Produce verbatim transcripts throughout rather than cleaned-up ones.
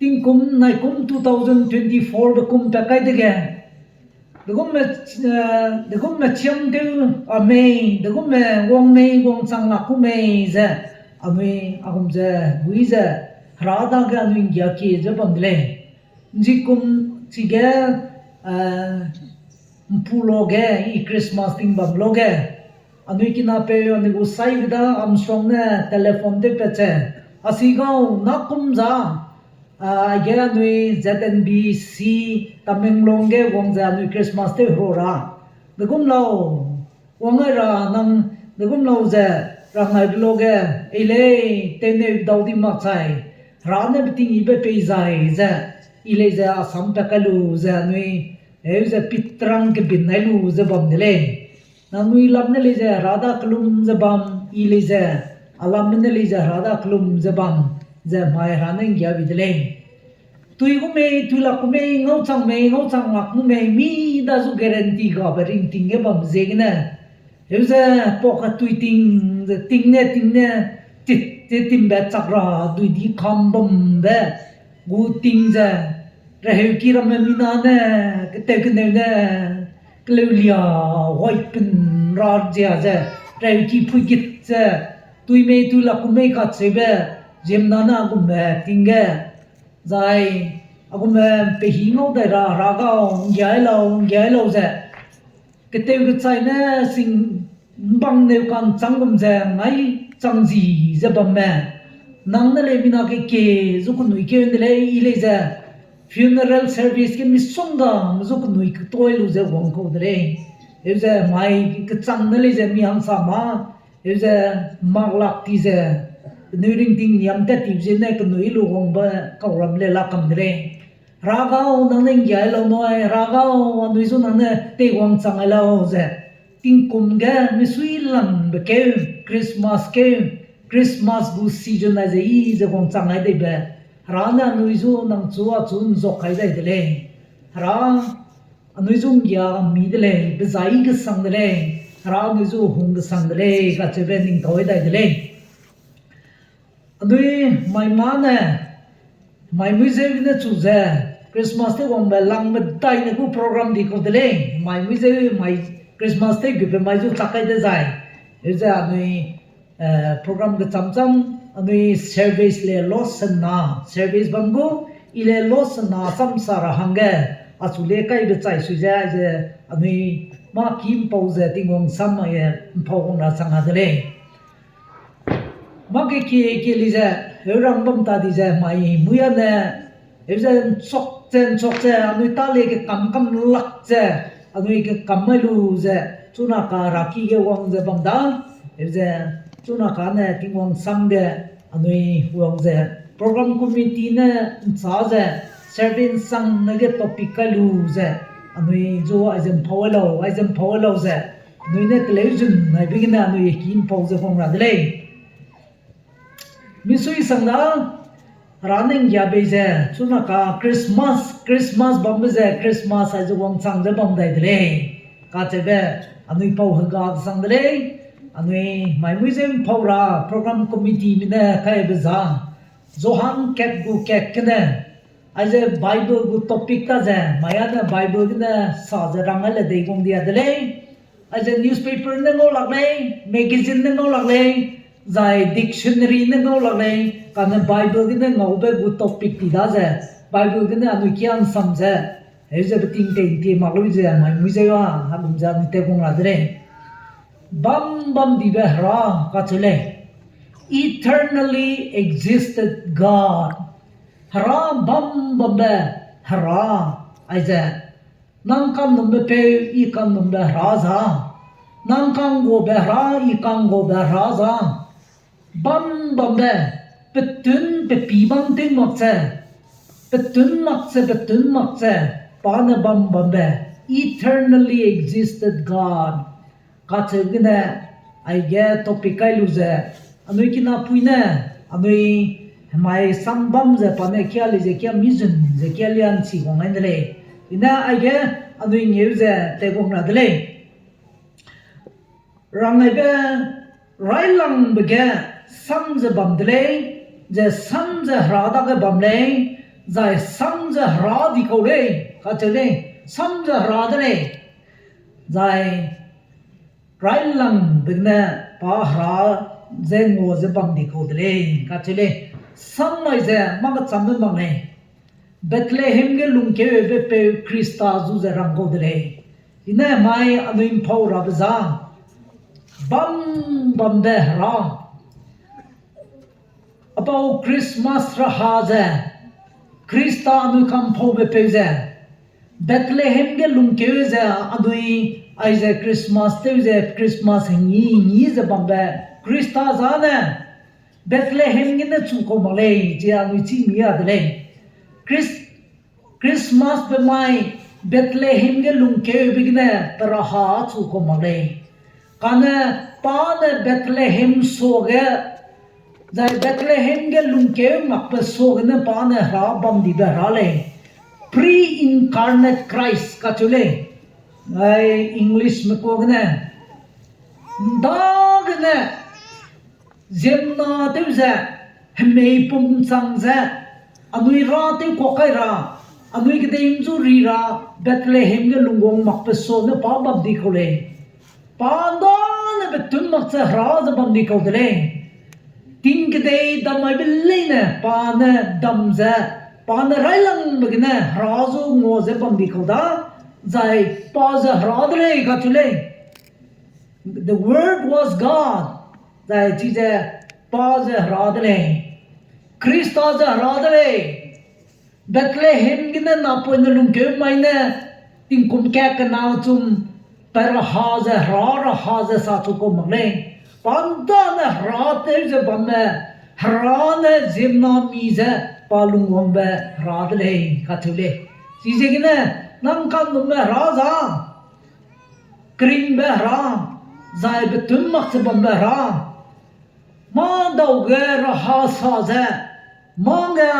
tingkum naikum two thousand twenty-fourbe kum pat kai dege, degumme, eh, degumme chiam tew a mei, degumme wang mei, wang chang lak ku mei ze, anui a gum ze, gui ze, Hera dage anui ’nggiakie ze bam de lei. ’Njikum chige, eh, ’mpu lo ge, i Christmas ting bam lo ge, anui kinapeu anui gu saibe da Armstrong ne telephone tewpat ze, a si gau, na kum za, ah, aige anui Z N B C Tamenglong ge wang ze anui Christmas tew hera ra. Degum lau, wang ai ra nang, degum lau ze rang aibe lo ge, ei lei, tewneu dau di mak chai, Hera ne beting yibe pei zai ze, i lei ze Assam pat kai lu ze anui, eu ze pitrang kebin nai lu ze bam de lei. Nangnui lam ne lei ze Hera da kelum ze bam, i lei ze, a lam ne lei ze Hera da kelum ze bam, ze mai Hera ne ’nggia bi de lei. Tui gu mei, tui lak gu mei, ngau chang mei, ngau chang lak gu mei, mi da zu guarantee gabe ringting ge bam ziegene, eu ze pau katui ting, ze ting ne, ting ne, tit, tit timbe chak ra, dui di kam bambe, gu ting ze, reheuki ramme mina ne, ketew keneu ne, keleu lia, huai pen ra zia ze, reheuki pui git ze, tui mei, tui lak gu mei kacheube, ziemmena ne a gumbe ting ge, zai, a gumbe pehî ngau dai ra, Hera gau, ’nggiai lau, ’nggiai lau ze, ketew kechai ne sing ’mbang neu ka'nchâng gum ze ngai chang zi ze bamme, nang ne lei mina kekie zu kenui keu ’nde lei, i lei ze funeral service ge misongga me zu kenui ketoi lu ze wang kau de lei. Eu ze mai kechang ne lei ze mi hangsa mâ, eu ze mak lak ti ze, penui ringting niam tat ti zene kenui lu wangbe kau ram le la kam de lei. Hera gau, nang ne ’nggiai lau nui, Hera gau, anui zu nang ne teiwang chang ai lau ze, tingkum ge misui langbe keu, Christmas keu, Christmas gu season aize i ze wangchang ai deibe, Hera ne anui zu nang chu achu ’nzok kai dai de lei. Hera anui zu ’nggia mi de lei, bezai kesang de lei, Hera anui zu hung kesang de lei kacheube ning tau ai dai de lei. Anui mai mâ ne, mai mui zeu gene chu ze, Christmas tewwangbe langbe dai ne gu program di kau de lei, mai mui zeu, mai Christmas tew gube mai zu chak kai dezai, eu ze anui, eh, program kecham cham, anui service le lo sena, service bam gu, i le lo sena samsa ra hangge, achu le kaibe chai sui ze, aize, anui mâ ki ’mpau ze Tingwang sam mai, eh, ’mpau wang ra chang a de lei. Mâ kekie kie li ze, heu rang bam ta di ze, mai mui a ne, heu ze ’nchok ze, ’nchok ze, anui tâ le kekam kam lak ze, anui kekam mai lu ze, chuna ka raki ge wang ze bam da, heu ze, chuna ka ne Tingwang sam ge, anui wang ze, program committee ne ’nchâ ze, service sang ne ge topic kai lu ze, anui zu aize ’mpau lau, aize ’mpau lau ze, anui ne teleu zun naibe gene anui ki ’mpau ze wang ra de lei. Misui sang da, Hera ne ’nggia bei ze, chuna ka Christmas, Christmas bambe ze, Christmas aize wangchang ze bam dai de lei. Kacheube, anui pau hega sang de lei, anui mai mui ze ’mpau ra, program committee mi ne kaibe za, Johan kat gu kat gene, aize Bible gu topic ta ze, mai a ne Bible gene sa ze rang ai le dei guang dia de lei. Aize newspaper ne ngau lak lei, magazine ne ngau lak lei, zai dictionary ne ngau lak lei, kane Bible gene ngaube gu topic ti da ze, Bible gene anui kia ’nsam ze, heu ze beting tei ’ntie mak lui ze mai mui ze a, hagum ze anui tew guang ra de lei. Bam bam dibe Hera kacheu lei. Eternally existed God. Hera bam bambe Hera, aize, nang ka'nnumbe peu, i ka'nnumbe Hera za, nang ka'ngguabe Hera, i ka'ngguabe Hera za, bam bambe, petun pepî bang tew mak ze, petun mak ze, petun mak ze, pa ne bam bambe, eternally existed God. Kacheu gene, aige topic kai lu ze, anui kinapui ne, anui hemai sam bam ze pa ne kia li ze kia mizun ze kia lian chi guang ai de lei. I ne aige anui ngeu ze tew guang ra de lei. Rangaibe railangbe ge sam ze bam de lei, ze sam ze Hera dage bam lei, Zai sam ze hera di kau lei, kacheu lei, sam ze hera de lei. Zai railangbe gene pa hera ze ngua ze bam di kau de lei, kacheu lei. Sam mai ze mâ kechambe mak lei. Bethlehem ge lungkeube peu Khrista zu ze rang kau de lei. I ne mai anui ’mpau rabe za, bam bambe hera. Apau Christmas raha ze, Khrista anui kamphaube peu ze, Bethlehem ge lungkeu ze anui aize Christmas tew ze Christmas hengî hengî ze bambe Khrista zane Bethlehem gene chu kau mak lei, chi anui chî mi a de lei. Chris-, Christmas be mai Bethlehem ge lungkeube gene pe raha chu kau mak lei. Kane pa ne Bethlehem suage, zai Bethlehem ge lungkeu makbe suagene pa ne hera bam dibe hera lei. Pre-incarnate Christ kacheu lei. Ai Englishme kuagene, ’ndagene, ziemmena tew ze, hemei pum chang ze, anui ra tew kuak kai ra, anui kedei ’nzu ri ra, Bethlehem ge lungwang makbe suagene pa bam di kau lei. Pa ’ndane betum mak ze hera ze bam di kau de lei. Ting kedei dam maibe leine pa ne dam ze, pa ne railangbe gene hera zu ngua ze bam di kau da, zai pa ze hera de lei kacheu lei. The Word was God. Zai chize pa ze hera de lei. Khrista ze hera de lei. Bethlehem gene napoine lungkeu mai ne, tingkum kat kena chum, pe raha ze, hera raha ze sa chu kau mak lei. Pa ’ndane hera tew ze bamme, hera ne ziemmena mi ze pa lungwangbe hera de lei kacheu lei. Chiziegene, nang kandumme hera za, keringbe hera, zai betum mak ze bambe hera, mâ dau ge raha sa ze, mâ ge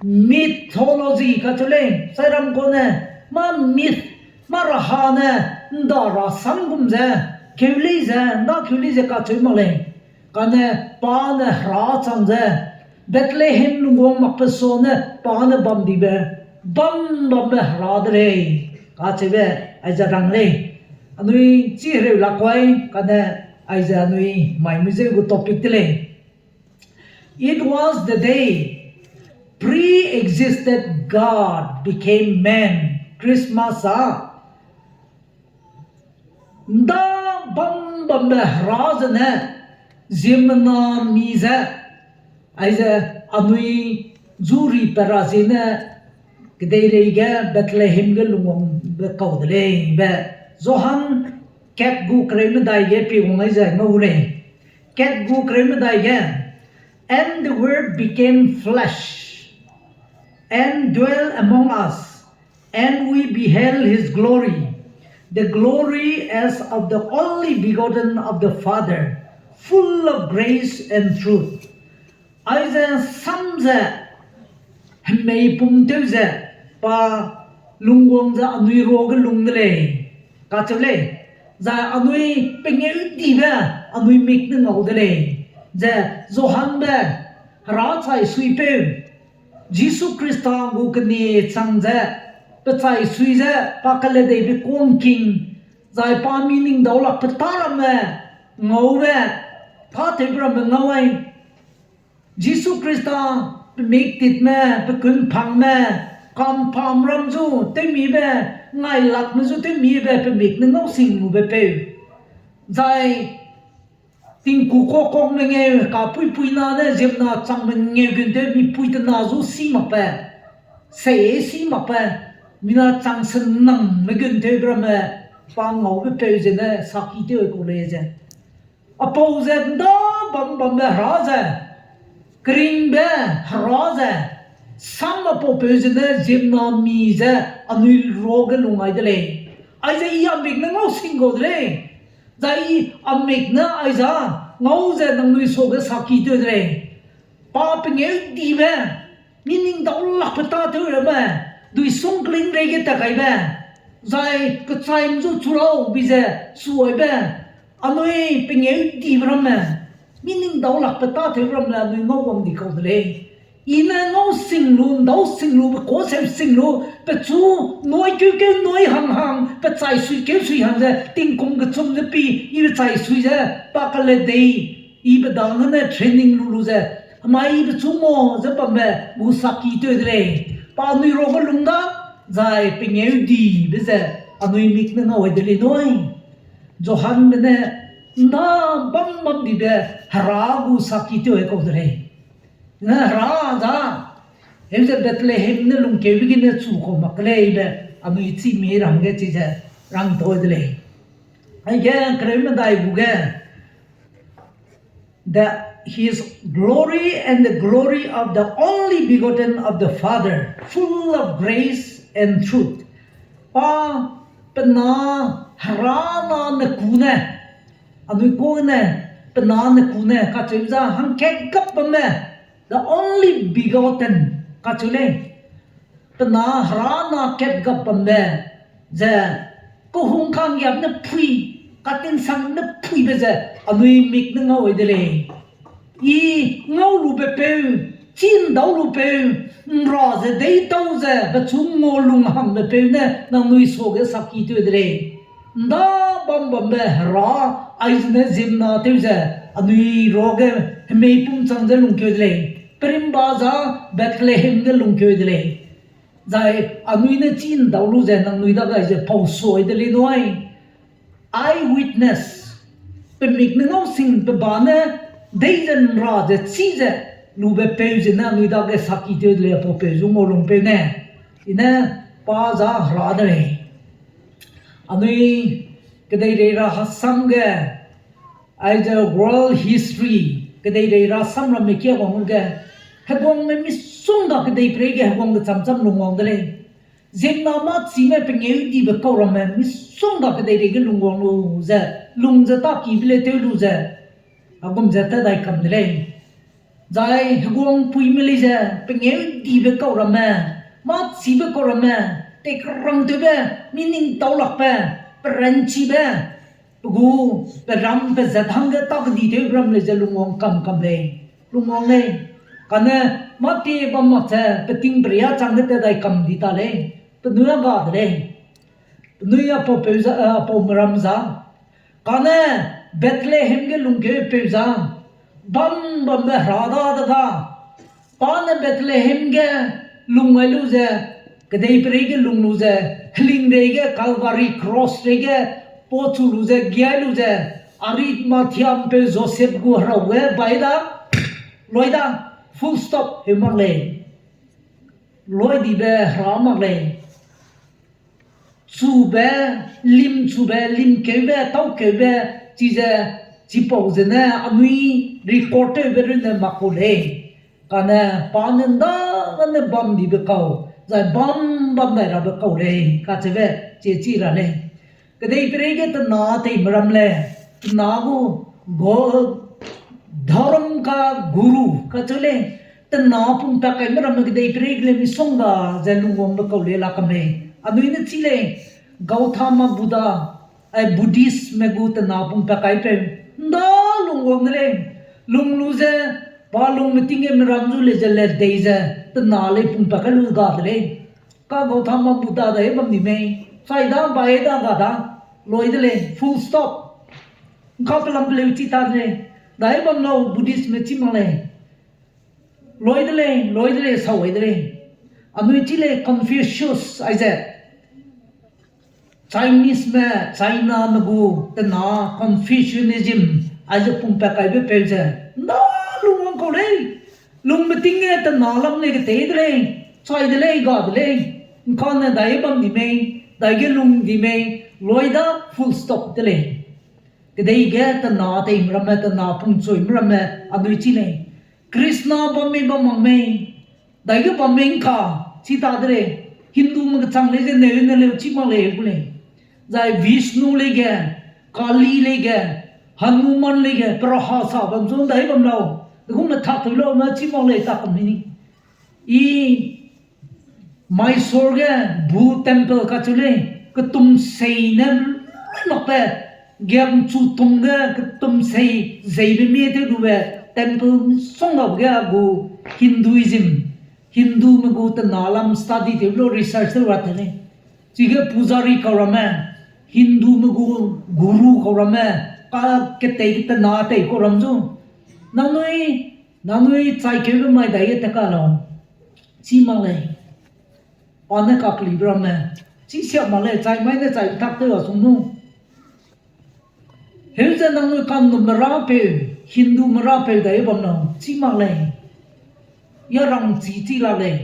mythology kacheu lei, sairam kau ne, mâ myth, mâ raha ne, ’nda rasam gum ze, keu lei ze, ’nda keu lei ze kacheu mak lei. Kane pa ne hera chang ze, Bethlehem lungwang makbe suagene pa ne bam dibe, bam bambe hera de lei, kacheube, aize rang lei. Anui chi hereu lak kai, kane aize anui mai mui zeu gu topic de lei. It was the day pre-existed God became man. Christmas a ’nda bam bambe hera zene, ziemmena mi ze, aize anui zu ri pe ra ziene, kedeirei ge Bethlehem ge lungwangbe kau de lei be, Johan kat gu kereu medai ge pie wang aize ngau lei. Kat gu kereu medai ge, And the Word became flesh and dwelt among us, and we beheld his glory, the glory as of the only begotten of the Father, full of grace and truth. Aize sam ze hemei pum tew ze pa lungwang ze anui ruage lung de lei, kacheu lei. Zai anui pengêudibe anui mik ne ngau de lei, ze Johanbe hera chai suipeu Jisu Khrista gu kenie chang ze, pe chai sui ze pa keledeibe kuangking, zai pa mi ning daulakbe tâ ramme ngaube, tâtewbe ramme ngau ai. Jisu Khrista pe mik titme, pe kunphangme, kampam ram zu tewmibe, ngailakme zu tewmibe pe mik ne ngau sing lube peu. Zai tingku kuakkuakme ngeu, kapuipuina ne ziemmena changme ngeu gun tew mipui tena zu sî makbe, sei sî makbe, mina chang senangme gun tewbe ramme, pa ngaube peu zene saki tew kau lei ze. Apau ze ’nda bam bambe hera ze, keringbe hera ze, sam apaupeu zene ziemmena mi ze anui ruage lung ai de lei. Aize i a mik ne ngau sing kau de lei. Zai i a mik ne aize ngau ze nangnui suage saki tew de lei. Pa pengêudibe, mi ning daulakbe tâtew ramme, duisung kelingreige tat kaibe, zai kechaime zu chu lau bi ze suaibe, anui pengêudibe ramme, mi ning daulakbe tâtew ramme anui ngau wang di kau de lei. I ne ngau sing lu, ndau sing lu, pe kau seu sing lu, pechu nui keu keu nui hang hang, pe chai sui keu sui hang ze, tingkum kechum ze pi, i pe chai sui ze, pa kele dei, i pe dang ne training lu lu ze, hemai i pechu ngau ze bambe, gu saki tew de lei. Pa nui ruage lung da, zai pengeu dibe ze, anui mik ne ngau ai de lei nui. Johanbe ne, nda bam bam dibe, Hera gu saki tew ai kau de lei. Ne Hera za, heuze Bethlehem ne lungkeube gene chu kau mak lei be, anui chî mi rang ge chize, rang tau de lei. Aige kereu medai gu ge, the, his glory and the glory of the only begotten of the Father, full of grace and truth. Pa pe na Hera na ne ku ne, anui ku ne, pe na ne ku ne, kacheu za hangkat gap bamme, the only begotten, kacheu lei. Pe na Hera na kat gap bambe, ze, kehung kanggiap ne pui, katingsang ne puibe ze, anui mik ne ngau ai de lei. I ngau lube peu, chî ndau lu peu, nra ze deitau ze, pechu ngau lung hangbe peu ne, nangnui suage saki tew de lei. Nda bam bambe Hera, aizene ziemmena tew ze, anui ruage hemei pum chang ze lungkeu de lei. Perimba za Bethlehem ge lungkeu de lei. Zai anui ne chî ndau lu ze nangnui dage aize pau suai de lei nui. Eyewitness, pe mik ne ngau sing pe ba ne, dei ze nra ze chî ze, lube peu zene anui dage saki tew de lei, apaupeu zu ngau lungpeu ne. I ne pa za Hera de lei. Anui kedeirei ra hasam ge, aize world history, kedeirei ra samramme kia wang ge, heguangme misongga kedeiperei ge heguang kecham cham lungwang de lei. Ziemmena mâ chime pengêudibe kau ramme misongga kedeirei ge lungwang lu ze, lung ze tâkibe le tew lu ze, agum ze tat dai kam de lei. Zai heguangpuime lei ze, pengêudibe kau ramme, mâ chibe kau ramme, teikerangtewbe, mi ning tau lakbe, peranchibe, pe gu, pe ram pe zat hangge tâ kedi tewbe ram lei ze lungwang kam kam lei, lungwang lei. Kane, mâ tie bam mak ze, pe ting peria chang ge tat dai kam di ta lei, penui a ga de lei. Penui a pau peu za, a pau meram za. Kane Bethlehem ge lungkeupeu za. Bam bambe Hera da de ga. Pa ne Bethlehem ge lung ai lu ze, kedeiperei ge lung lu ze, helingreige Calvary cross reige, pau chu lu ze, giai lu ze, Arimathea mpeu Joseph gu herau ge bai da, loi da, full stop, heu mak lei. Loi dibe Hera mak lei. Chube, lim chube, limkeube, taukeube, chize, chipau zene, anui record tewbe runne mak kau lei. Kane, pa ne nda gane bam dibe kau, zai bam bam dai rabe kau lei, kacheube, chie chi ra lei. Kedeiperei ge tena tei meram lei, tena gu, go, dharam ka guru, kacheu lei, tena pungpat kai meramme kedeiperei ge lei misongga ze lungwangbe kau lei la kam lei. Anui ne chi lei, Gautama Buddha, ai Buddhistme gu tena pungpat kaipeu, nda lungwang de lei, lung lu ze, pa lungme ting ge meram zu lei ze le dei ze, tena lei pungpat kai lu ga de lei. Ka Gautama Buddha dai bam di mei, chai da, bai da, ga da, loi de lei, full stop. Ngka pelam peleu chi ta de lei, dai bam lau Buddhistme chi mak lei. Loi de lei, loi de lei, sau ai de lei. Anui chi lei Confucius aize, Chineseme, Chiname gu tena Confucianism aize pungpat kaibe peu ze, nda lungwang kau lei. Lungme ting ge tena lam lei ketei de lei, chai de lei, ga de lei. Ngkane dai bam di mei, dai ge lung di mei, loi da full stop de lei. Kedei ge tena teime ramme, tena pungchuime ramme, anui chi lei. Krishna bam mei bam mak mei, dai ge bam mei ngka, chi ta de lei. Hindume kechang lei ze neu ne leu chi mak lei gu lei. Zai Vishnu lei ge, Kali lei ge, Hanuman lei ge, peraha sa bam zu dai bam lau. De gu me thak teu lau me chi mak lei ta kam ni. I Mysore ge Buddha temple kacheu lei, ketum sei ne makbe, giam chu tum ge ketum sei zeibe mi tew lube temple misongga ge a gu Hinduism, Hindume gu tena lam study tew lu research tew ra te lei. Chige pujari kau ramme, Hindume gu guru kau ramme, ka ketei tena tei kau ram zu. Nangnui, nangnui chai keube mai dai ge te ka lau. Chî mak lei. Pa ne kakelibe ramme. Chî siak mak lei, chai mai ne chai tak tew a sung nu. Heu ze nangnui kannumme rapeu, Hindume rapeu dai bam lau, chî mak lei. Ya rang chî chî la lei.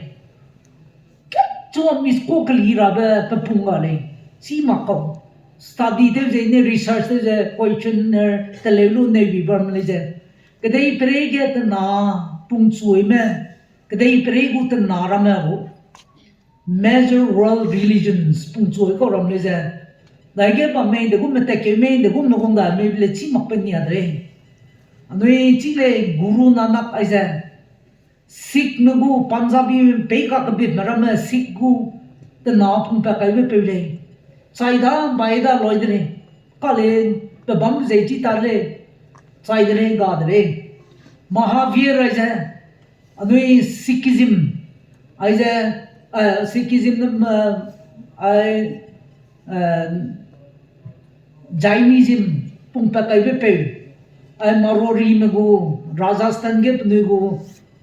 Kechua miss call keli rabe pe pung ga lei. Chî mak kau. Study tew ze ne research tew ze questionnaire teleu lu neu bi bam lei ze. Kedeiperei ge tena pungchuime, kedeiperei gu tena ramme gu major world religions pungchuai kau ram lei ze. Daige bam mei, de gu metekeu mei, de gu megong da mei le chî mak pe nia de lei. Anui chî lei Guru Nanak aize. Sikhme gu Punjabi pei kakebitme ramme Sikh gu tena pungpat kaibe peu lei. Chai da, bai da, loi de lei. Kale pe bam zei chi ta lei. Chai de lei, ga de lei. Mahavir aize. Anui Sikhism, aize, eh, Sikhism, eh, ai, eh, Jainism pungpat kaibe peu, ai Marwarime gu, Rajasthan ge penui gu,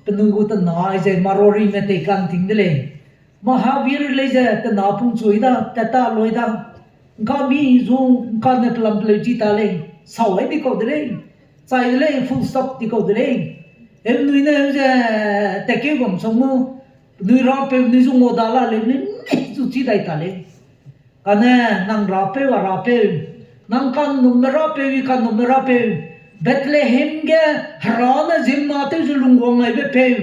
penui gu tena aize Marwarime tei ka'nting de lei. Mahavir lei ze tena pungchuai da, tat ta loi da. Ngka mi zu, ngka ne pelam peleu chi ta lei, sau ai di kau de lei. Chai de lei, full stop di kau de lei. Heu nui ne heu ze, tatkeu bam sung nu, penui rapeu nui zu ngau da la lei, nui zu chi dai ta lei. Kane nang rapeu a rapeu, nang kannumme rapeu, i kannumme rapeu, Bethlehem ge Hera ne ziemmena tew ze lungwang aibe peu,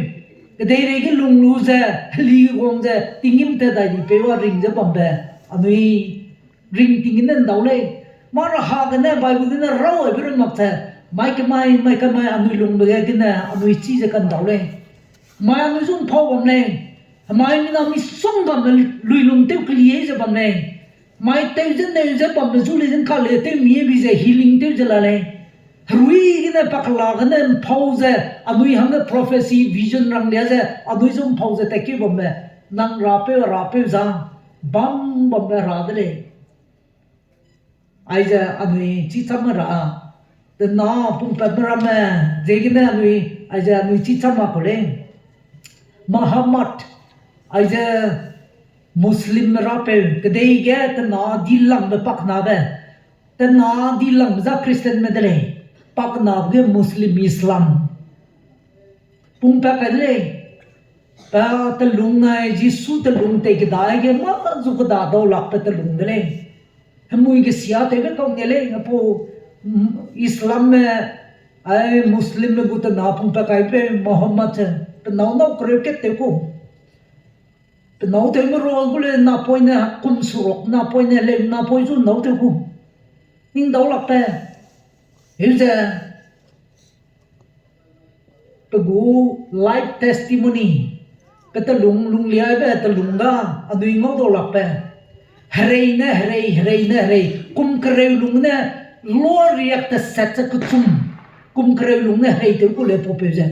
kedeirei ge lung lu ze, heli wang ze tinggîm tat dai di peu a ring ze bambe, anui ring tinggîm ne ndau lei. Mâ raha gene Bible gene rau aibe run mak ze, mai kemai, mai kemai anui lungbe ge gene anui chî ze kandau lei. Mai anui zu mpau bam lei. Hemai mina misongga me luilung tew keliei ze bam lei. Mai tew ze neu ze bambe zu lei ze ngka le tew mie bi ze healing tew ze la lei. Herui gene pakela gene mpau ze anui hangge prophecy, vision ranglia ze anui zu mpau ze tatkeu bambe, nang rapeu, rapeu za, bam bambe ra de lei. Aize anui chî cham ra, tena pungpatme ramme, ziegene anui, aize anui chî cham ra kau lei. Muhammad, aize Muslimme rapeu, kedei ge tena dilangbe pakenabe, tena dilangbe za Christianme de lei, pakenabe ge Muslim Islam. Pungpat kai de lei. Pa telung nai, Jisu telung tei kedai ge mâ zu keda dau lakbe telung de lei. Hemui gesia tewbe kau ne lei, apau, mm, Islamme, ai Muslimme gu tena pungpat kaibe Muhammad ze, penâu nâu kereu kat tew ku. Penâu tewme ro gu le napoine kum seruk, napoine leu, napoi zu nâu tew ku. Ning dau lakbe. Heu ze, pe gu life testimony, pe telung lungliaibe telung ga, anui ngau dau lakbe. Herei ne herei, herei ne herei, kum kereu lung ne, lua riak teset ze kechum, kum kereu lung ne herei tew ku lei paupeu ze.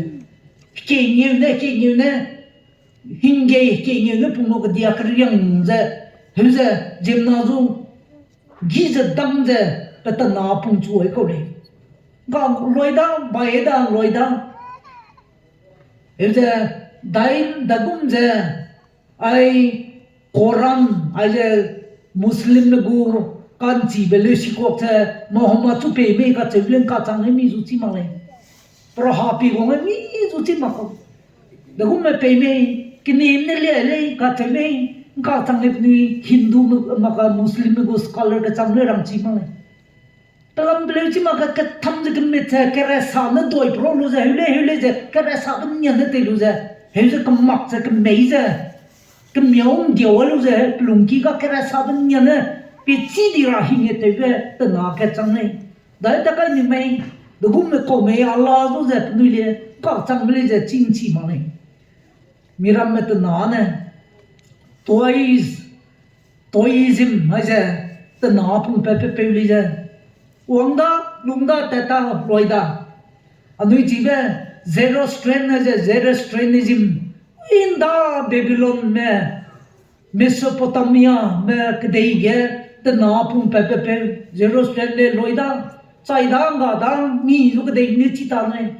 Kengeu ne, kengeu ne, hingge kengeu ne pung lu kedia keriang ze, heu ze, ziemmena zu, gi ze dam ze, pe tena pungchu ai kau lei. Ga loi da, bai da, loi da. Heu ze, dai dagum ze, ai Quran, aize Muslimme gu ka'nchibe leu sikuak ze, Muhammad chu pei mei kacheu le ngkachang le mi zu chî mak lei. Peraha pi guang le mi zu chî mak kau. Dagum me pei mei, kenim ne lia lei kacheu mei, ngkachang le penui Hindu me, mak ka Muslimme gu scholar kechang le rang chî mak lei. Pelam peleu chî mak ka ketham ze kemit ze, keresa ne doi pro lu ze, heu lei, heu lei ze, keresa be nian ne tei lu ze, heu ze kemak ze, kemei ze, kemiau ndiau lu ze, pelungki ga keresa be nian ne, pechî di ra hing e tewbe, tena kechang lei. Dai ta kai ni mei, dagum me kau mei, ala zu ze, penui le, kachangbe lei ze, chî nchî mak lei. Miramme tena ne, toys, toyism, aize, tena pungpat pe peu lei ze. Wang da, lung da, tat ta, loi da. Anui chibe, Zoroastrian ne ze Zoroastrianism, inda Babylonme, Mesopotamiame kedei ge tena pung patbe peu, Zoroastrian le loi da, chai da, ngga da, mi zu kedei ne chi ta ne,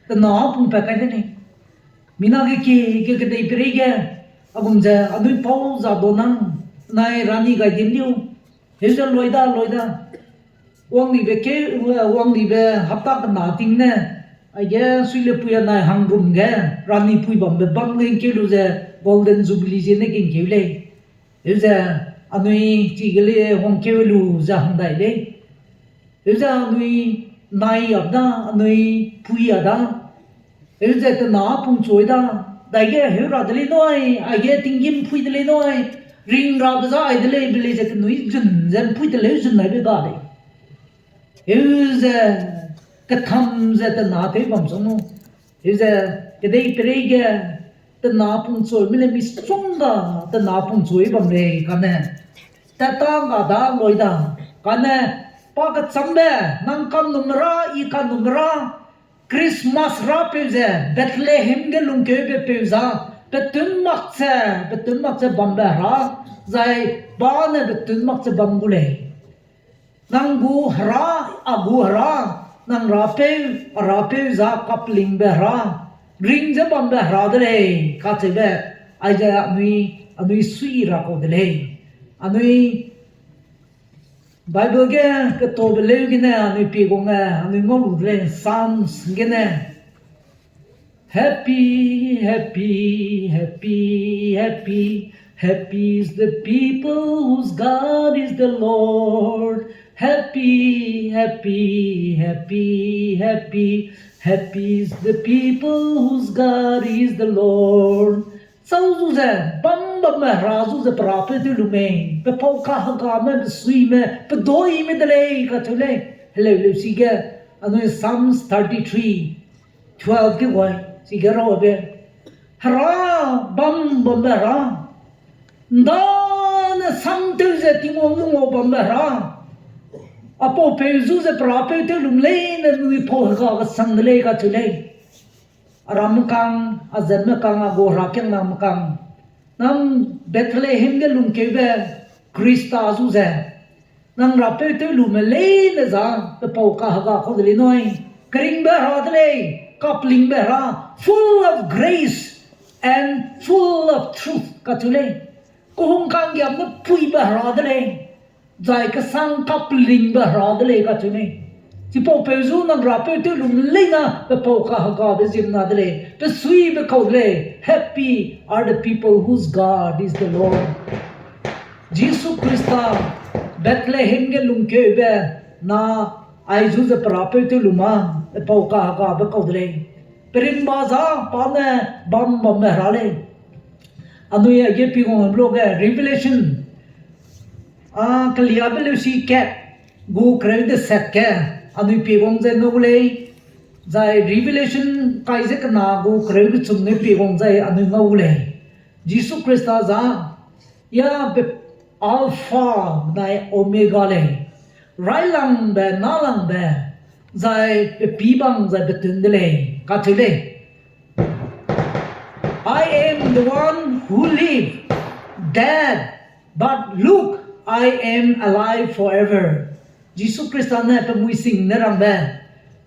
tena pung pat kai de lei. Mina ge kie ge kedei perei ge, a gum ze anui pau za do nang, nai rani gai dim liu, heu ze loi da, loi da. Wangdibe ke, wangdibe hapta kena ting ne, aige suilepui anai hangrum ge, rani pui bambe bam ge ngkeu lu ze, Golden Jubilee ziene ge ngkeu lei. Heu ze anui chige le wangkeu lu ze hang dai lei. Heu ze anui nai a da, anui pui a da. Heu ze tena pungchoi da, daige heu ra de lei nui, aige tinggîm pui de lei nui, ring rabe za ai de lei, be lei ze kenui zun ze mpui de lei zun nai be ga lei. Heu ze ketham ze tena tew bam sung nu. Heu ze kedei perei ge tena pungchoi me le misongga tena pungchoi bam lei kane. Tat ta ga da loi da. Kane pa kechambe, nang kanum ra, i kanum ra, Christmas rapeu ze, Bethlehem ge lungkeube peu za, petun mak ze, petun mak ze bambe hera, zai pa ne petun mak ze bam gu lei. Nang gu hera, a gu hera, nang rapeu, a rapeu za kaplingbe hera, ring ze bambe hera de lei, kacheube, aize anui, anui sui ra kau de lei. Anui Bible ge ketobe leu gene anui pie guang ge, anui ngau lu de lei, Psalms gene. Happy, happy, happy, happy, happy is the people whose God is the Lord. Happy, happy, happy, happy, happy is the people whose God is the Lord. Chau zu ze, bam bamme hera zu ze pe rapeu tew lu mei, pe pau kahegame, pe suime, pe doime de lei kacheu lei. Heleu leu sige, anui Psalms thirty-three, twelve ge wai, sige rabe. Hera, bam bamme hera. Ndane sam tew ze Tingwang zu ngau bambe hera. Apaupeu zu ze pe rapeu tew lum leine nui pau hega kesang de lei kacheu lei. Aramme kang, azemme kang, a gu herakiangname kang. Nang Bethlehem ge lungkeube Khrista zu ze. Nang rapeu tew lume leine za, pe pau kahega kau de lei nui. Keringbe hera de lei, kaplingbe hera, full of grace and full of truth kacheu lei. Kehung kanggiam ne puibe hera de lei. Zai kesang kaplingbe hera de lei kacheu lei. Chipaupeu zu nang rapeu tew lum leine pe pau kahegabe ziemmena de lei. Pe suibe kau de lei. Happy are the people whose God is the Lord. Jisu Khrista Bethlehem ge lungkeube na ai zu ze pe rapeu tew lu ma, pe pau kahegabe kau de lei. Perimba za pa ne bam bamme hera lei. Anui aige pie guang blo ge Revelation, a, Keliabe leusi kat gu kereu deset ge anui pie guang ze ngau lei. Zai Revelation kai ze kena gu kereu kechum ne pie guang zai anui ngau lei. Jisu Khrista za, ya pe Alpha benai Omega lei. Railangbe, nalangbe, zai pe pîbang zai petun de lei, kacheu lei. I am the one who live, dead, but look, I am alive forever. Jisu Khrista ne pe mui sing ne rangbe,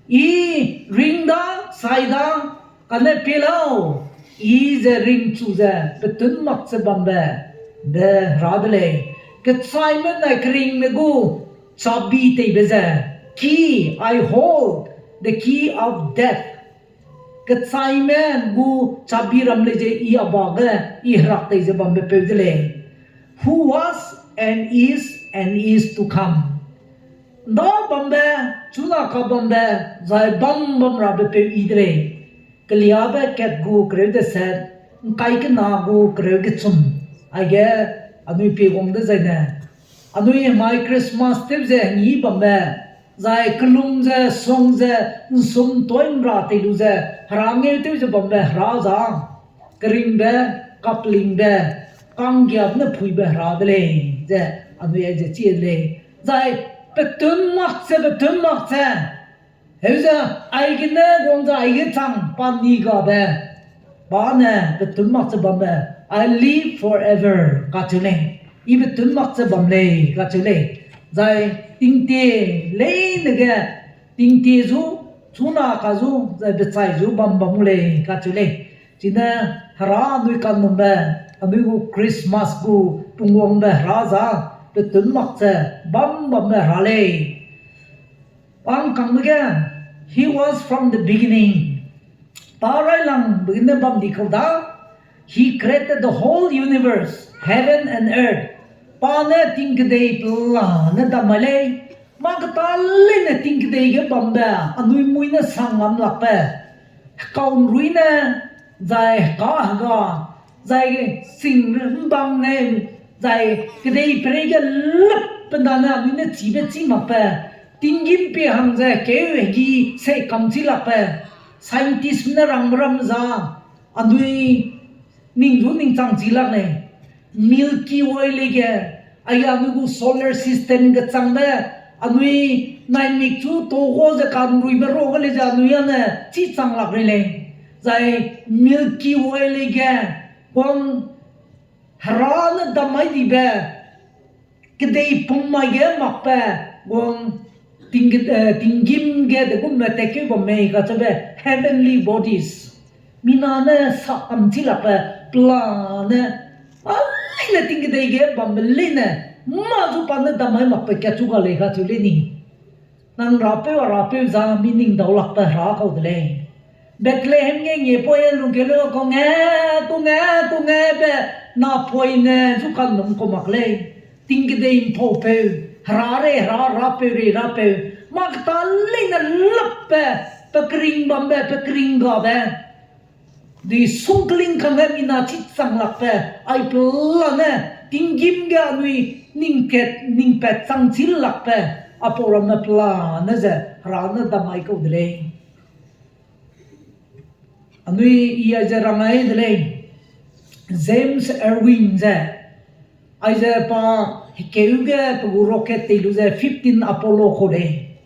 I ring da, sai da, kane pie lau, I ze ringchu ze petun mak ze bambe, be hera de lei. Kechaime nai keringme gu chabi teibe ze, key, I hold the key of death. Kechaime gu chabi ram lei ze I a ba ge, I herak tei ze bambe peu de lei. Who was and is and is to come. Nda bambe, chuna ka bambe, zai bam bam rabe peu I de lei. Keliabe kat gu kereu deset, ngkai kena gu kereu kechum. Aige anui pie guang dezaine, anui mai Christmas tew ze ngi bambe, zai kelum ze, song ze, nsum toi nra tei lu ze, hera ngeu tew ze bambe hera za, keringbe, kaplingbe, kanggiabe ne puibe hera de lei, ze anui aize chi de lei. Zai petun mak ze, petun mak ze, Heuze aigene guang ze aige chang pa ni gabe, pa ne betum mak ze bambe, I live forever kacheu lei. I betum mak ze bam lei kacheu lei. Zai tingtie leine ge, tingtie zu, chuna ka zu, zai bechai zu bam bam gu lei kacheu lei. Chine Hera anui kanumbe, anui gu Christmas gu pungwangbe Hera za, betum mak ze bam bambe Hera lei. Pangkangbe ge, He was from the beginning. Pa railangbe gene bam di kau da, He created the whole universe, heaven and earth. Pa ne tingkedei pelane dam mai lei, mâ keta leine tingkedei ge bambe, anui mui ne sang ngam lakbe, hekaunrui ne, zai heka hega, zai sing mbang ne, zai kedei perei ge lep pe nane anui ne chibe chî makbe, tinggîm pie hang ze keu hegi sei kam chi lakbe, scientist ne rangbe ram za, anui ning zu ning chang chi lak lei. Milky Way lei ge, aige anui gu solar system gechangbe, anui naimik chu togo ze kanruibe ruage lei ze anui ane chi chang lak rei lei. Zai Milky Way lei ge, guang Hera ne dam mai dibe, kedei pum mai ge makbe, guang ting-, eh, tinggîm ge de gumme tekeu bam mei kacheube heavenly bodies. Mina ne sa kam chi lakbe pelane, a leine tingkedei ge bambe leine, mâ zu pa ne dam mai makbe kachu ga lei kacheu lei ni. Nang rapeu a rapeu za mi ning dau lakbe Hera kau de lei. Bethlehem ge ngiepoi lungkeu lu kau nge, kau nge, kau nge be, napoine zu kanum kau mak lei. Tingkedei mpaupeu, Hera rei Hera, rapeu rei rapeu, mâ keta leine lapbe, pe kering bambe, pe kering gabe. Dui sungkling kangge mina chi chang lakbe, ai pelane, tinggîm ge anui ning kat, ning pat chang chi lakbe, apau ramme pelane ze Hera ne dam mai kau de lei. Anui i aize rang ai de lei, James Irwin ze, aize pa hekeu ge pe gu rocket tei lu ze fifteen Apollo kau lei.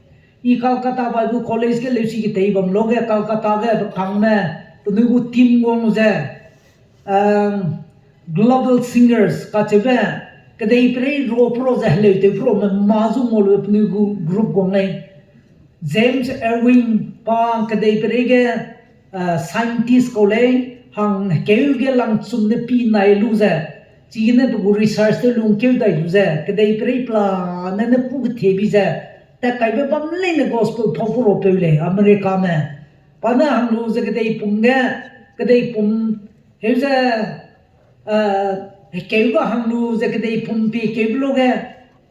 I Calcutta Bible College ge leusi ketei bam luge Calcutta ge pe kangme, penui gu team wang lu ze, um, Global Singers kacheube, kedei perei ro pro ze heleu tew promme mâ zu ngau lu penui gu group wang lei. James Irwin pa kedei perei ge, uh, scientist kau lei, hang keu ge langchum ne pi nai lu ze, chigene pe gu research tew lungkeu dai lu ze, kedei perei pelane ne pu kethe bi ze, tat kaibe bam leine gospel phau pu ro peu lei, Americame. Pa ne hang lu ze kedei pum ge, kedei pum, heu ze, eh, hekeu ga hang lu ze kedei pum pie keube luge,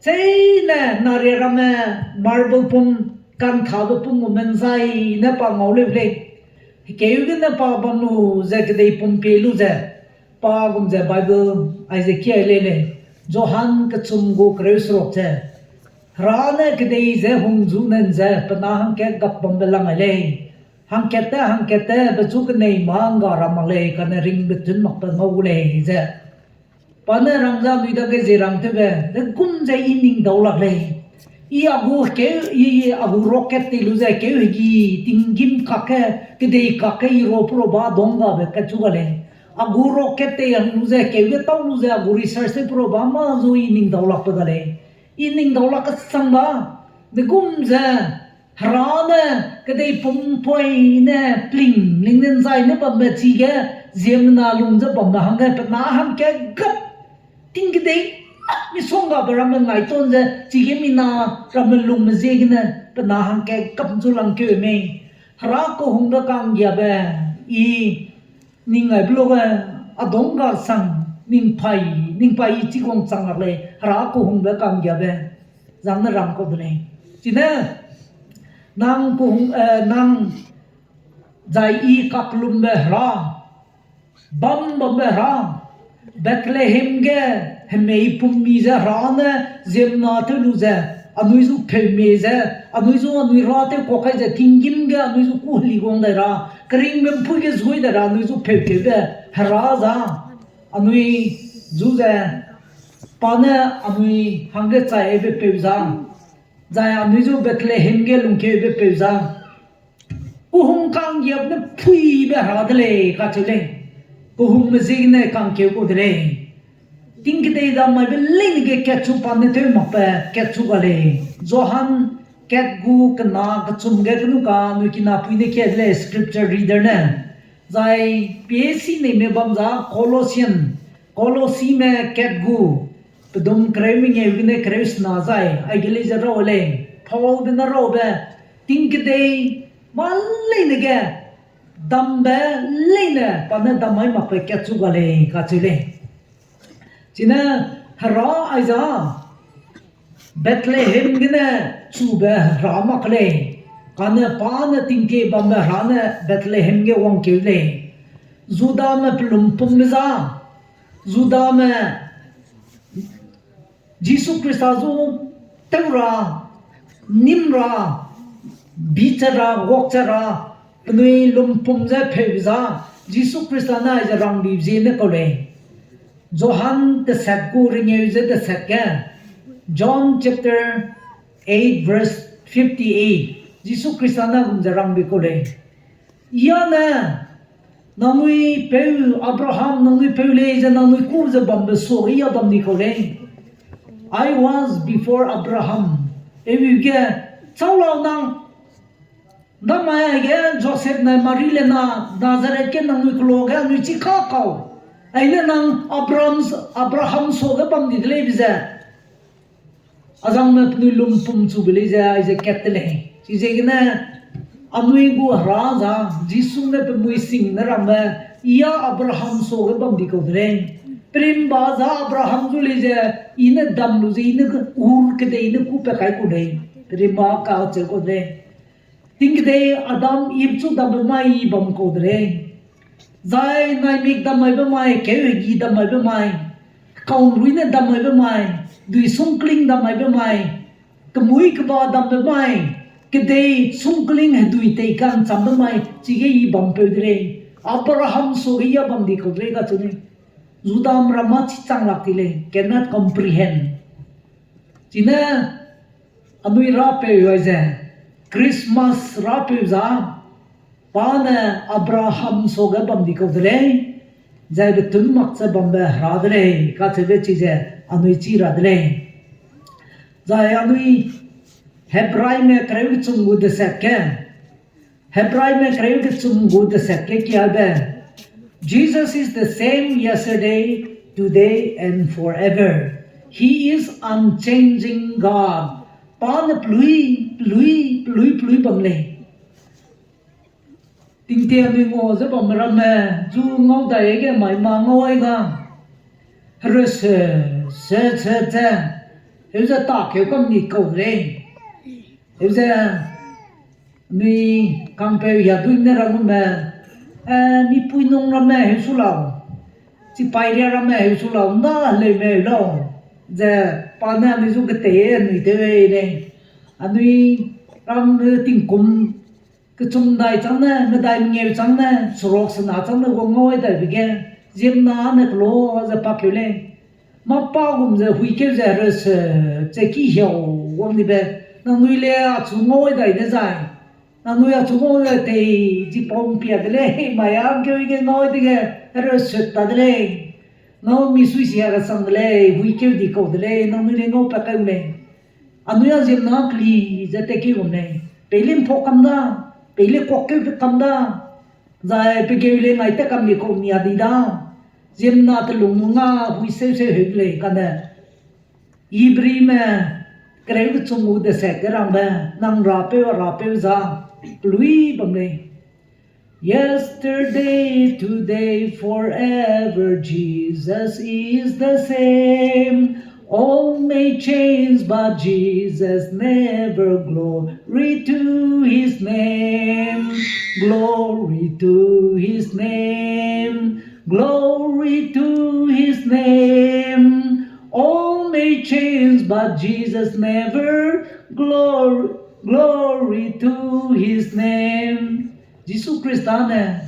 cheine naria ramme marble pum, kanthabe pum gu menzai ne pa ngau leu lei. Hekeu gene pa bam lu ze kedei pum pie lu ze, pa gum ze Bible aize kiai lei lei. Johan kechum gu kereu seruk ze, Hera ne kedei ze hung zu nen ze pe na hangkat gap bambe lang ai lei. Hangkatte, hangkatte, pechu kenei mâ ngga ra mak lei, kane ring betun makbe ngau gu lei ze. Pa ne rang ze anui dage zie rang tewbe, de gum ze i ning dau lak lei. I a gu keu, i a gu rocket tei lu ze keu hegi, tinggîm kakge, kedei kakge i ro pro ba dong gabe kachu ga lei. A gu rocket tei hang lu ze keu ge tau lu ze a gu research tew pro ba mâ zu i ning dau lakbe ga lei. I ning dau lak kesang ba, de gum ze, Hera ne kedei pum poi ne pling ling ne nzai ne bambe chige, ziemmena lung ze bambe hangge pe na hangkat gap, ting kedei, misongga be ramme ngai ton ze chige mina ramme lungme ziegene pe na hangkat gap zu langkeu mei. Hera kehungbe ka'nggiabe, i ning ngaibe luge, a dongga sang, ning pai, ning pai i chigwang chang lak lei, Hera kehungbe ka'nggiabe, zang ne rang kau de lei. Chine, nang kehung, eh, nang zai i kaklumbe Hera, bam bambe Hera, Bethlehem ge hemei pum mi ze Hera ne ziemmena tew lu ze, anui zu pheu mie ze, anui zu anui ra tew kuak kai ze, tinggîm ge anui zu kû heli guang dai ra, keringbe mpui ge zui dai ra, anui zu pheu tew de Hera za, anui zu ze, pa ne anui hangge chai aibe peu za, zai anui zu Bethlehem ge lungkeube peu za, Kehung ka'nggiabe ne phuibe Hera de lei kacheu lei. Kehungme ziegene ka'ngkeu kau de lei. Tingkedei dam maibe leine ge katchu pa ne tew makbe katchu ga lei. Johan kat gu kena kechum ge kenu ka nui kina pui ne kia de lei scripture reader ne. Zai pie si neime bam za Colossian, Colossime kat gu, pedum kereu mengeu gene kereu sena zai, aige lei ze rau lei, Paulbe ne raube, tingkedei, mâ leine ge, dambe leine, pa ne dam mai makbe katchu ga lei, kacheu lei. Chine, Hera aiza, Bethlehem gene chube Hera mak lei, kane pa ne tingkie bambe Hera ne Bethlehem ge wangkeu lei. Judame pelumpumbe za, Judame Jisu Khrista zu tew ra, nîm ra, bichat ra, wakchat ra, penui lumpum ze pheube za, Jisu Khrista ne aize rangbibe ziene kau lei. Johan tesat gu rengeu ze tesat ge, John chapter eight verse fifty-eight, Jisu Khrista ne gum ze rangbi kau lei. Iane, nangnui peu Abraham, nangnui peu lei ze nangnui kû ze bambe suage ia bam di kau lei. I was before Abraham. Ewi ge, chau lau nang, damai aige Joseph nai Mari le na, Nazareth ge nangnui kelo ge anui chi ka kau. Aine nang Abraham, Abraham suage bam di de lei be ze. Azangme penui lumpum chube lei ze aize kat de lei. Chiziegene anui gu Hera za, Jisu ne pe mui sing ne ramme, ia Abraham suage bam di kau de lei. Perimba za Abraham zu lei ze, i ne dam lu ze, i ne Ur kedei ne kû pa kai kau lei. Perimba kacheu kau de lei. Tingkedei Adam Eve chu dambe mai i bam kau de lei. Zai naimik dam maibe mai, keu hegi dam maibe mai, kaunrui ne dam maibe mai, dui sungkling dam maibe mai, kemui keba dambe mai, kedei sungkling hedui tei ka'nchambe mai, chige i bampeu de lei. Abraham suage ia bam di kau de lei kacheu lei. Judame ramme chi chang lak ti lei, cannot comprehend. Chine anui rapeu aize, Christmas rapeu za, pa ne Abraham suage bam di kau de lei, zai betun mak ze bambe Hera de lei kacheube chize anui chi ra de lei. Zai anui Hebraime kereu kechum gu desat ge, Hebraime kereu kechum gu desat ge kiabe, Jesus is the same yesterday, today, and forever. He is unchanging God. Pa ne pelui, pelui, pelui, pelui bam lei. Tingtie anui ngau ze bamme ramme, zu ngau dai ge mai ma ngau ai ga. Hereu se, se, se, ze. Heu ze takeu kam ni kau lei. Heu ze, mi kangpeu hia dui ne ramme, eh, mipui nung ramme heu su lau. Chipairia ramme heu su lau, nda heleume heu lau. Ze pa ne anui zu ketei anui tew ei lei. Anui ram, eh, tingkum kechum dai chang ne, medai mengeu chang ne, seruk sena chang ne wang ngau ai daibe ge, ziemmena ne kelo ze pakeu lei. Mâ pa gum ze huikeu ze hereu se, ze ki hiau wang dibe, nangnui le achu ngau ai dai dezai. Nangnui achu ngau ai dai tei, chipau mpia de lei, mai a ngkeu ge ngau ai dege, hereu se ta de lei. Ngau mi sui sia kesang de lei, huikeu di kau de lei, nangnui le ngau pa keu lei. Anui a ziemmena keli ze tekeu gum lei. Peile mpau kam da, peile kuak keu pe kam da, zai pegeu le ngai tat kam di kau mi a di da. Ziemmena telung nga hui seu seu heu de lei kane. Ibrime, kereu kechum gu desat ge rangbe, nang rapeu, rapeu za, pelui bam lei. Yesterday, today, forever, Jesus is the same. All may change, but Jesus never. Glory to his name. Glory to his name. Glory to his name. All may change, but Jesus never. Glory, glory to his name. Jisu Khrista ne,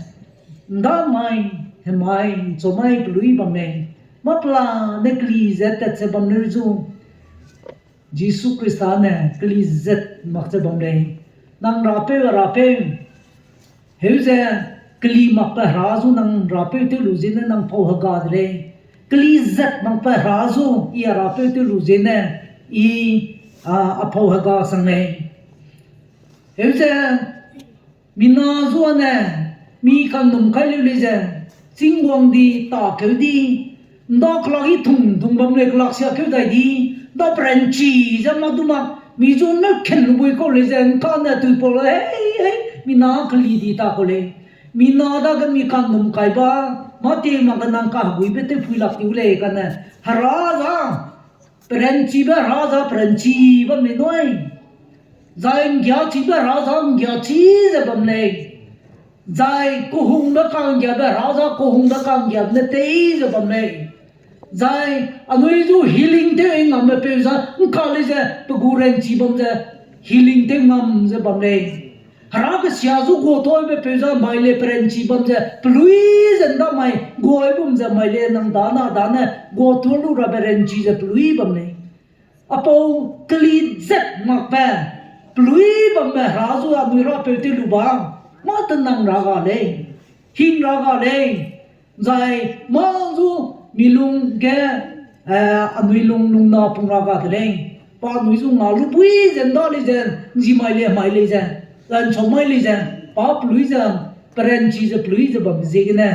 ndamai, hemai, nchomai pelui bam lei. Mâ pela ne keli zet tat ze bam lei zu. Jisu Khrista ne keli zet mak ze bam lei. Nang rapeu, rapeu. Heu ze, keli makbe Hera zu nang rapeu tew lu ziene nang pau hega de lei. Keli zat makbe Hera zu i a rapeu tew lu ziene, i, a, a pau hega sang lei. Heu ze, mina zu ane, mi kanum kai leu lei ze, chîngwang di, takeu di, ’nda kelak i tung tung bam lei kelak sia keu dai di, ’nda peranchi ze mâ du mak, mi zu ne ken lu bui kau lei ze, ’ngkane tui pau lei, hei, hei, mina keli di ta kau lei. Mina dage mi kanum kai ba, mâ te mak ge nang kaheguibe tewpui lak ti u lei kane, Hera za, peranchibe Hera za peranchi bam lei nui. Zai ’nggiachibe Hera za ’nggiachi ze bam lei. Zai kehungbe ka'nggiabe Hera za kehungbe ka'nggiabe ne tei ze bam lei. Zai anui zu healing tew ngamme peu za ’ngka lei ze pe gu ranchi bam ze healing tew ngam ze bam lei. Hera kesia zu guatuabe peu za mai lei peranchi bam ze pelui ze ’nda mai guai bum ze mai lei nang dane dane guatua lu rabe ranchi ze pelui bam lei. Apau keli zat makbe, pelui bambe Hera zu anui rapeu tew lu ba, mâ te nang ra ga lei, hing ra ga lei, zai mâ zu mi lung ge, eh, anui lung lung na pung ra ga de lei. Pa anui zu nga lu bui ze ’nda lei ze, ’nzi mai lei mai lei ze, zai ’nchau mai lei ze, pa pelui ze, peranchi ze pelui ze bam ziegene,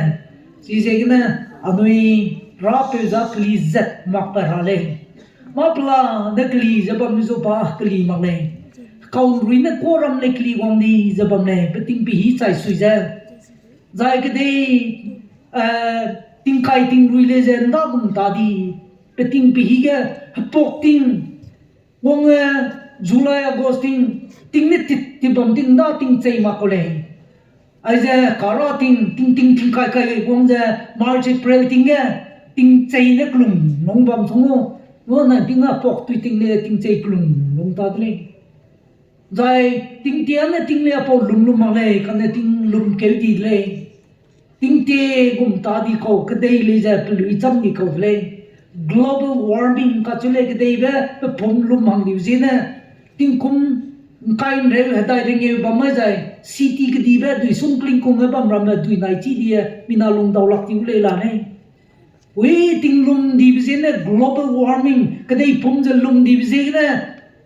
chiziegene, anui rapeu za keli zat makbe Hera lei. Mâ pela ne keli ze bam zu pa keli mak lei. Kaunrui ne kuâ ram lei keli wang di ze bam lei, peting pehî chai sui ze. Zai kedei, eh, tingkai tingrui lei ze ’nda gum ta di, peting pehî ge hepak ting, wang, eh, July, August ting, ting ne tit, tit bam ting ’nda ting chei mak kau lei. Aize kara ting, ting, ting, tingkai kai wang ze March, April ting ge, ting chei ne kelum lung bam sung u. Nane ting a pak tui ting le ting chei kelum lung ta de lei. Zai tingtie ne ting le apau lum lum mak lei, kane ting lum keu di de lei. Tingtie gum ta di kau kedei lei ze pelui cham di kau de lei. Global warming kacheu lei kedeibe pe pum lum hang diu ziene. Tingkum ’ngkai ’nreu hedai rengeu bam mai zai, city kedibe dui sung klingkungme bam ramme dui nai chi die, mina lungdau lak di u lei la lei. Ui tinglum dibe ziene global warming, kedei pum ze lum dibe ziegene,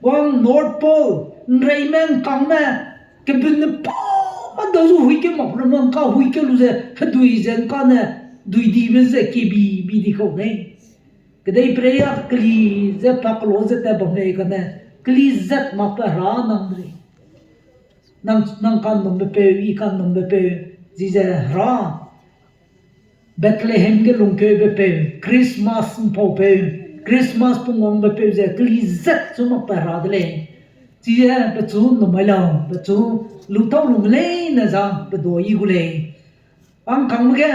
wang North Pole, ’nreime ’ngkangme, kebunne pa, ma dau zu hui keu mak ramme ’ngka hui keu lu ze, hedui ze ’ngkane, dui dibe ze kebi bi di kau lei. Kedei preiya keli ze pa kelo ze tat bam lei kane, keli zat makbe Hera nang de lei. Nang, nang ka'nnumbe peu, i ka'nnumbe peu, chize Hera, Bethlehem ge lungkeube peu, Christmas ’mpaupeu, Christmas pungwangbe peu ze keli zat chu makbe Hera de lei. Chize pechu ’nnum mai lau, pechu lutau lume leine za pedua i gu lei. Angkangbe ge,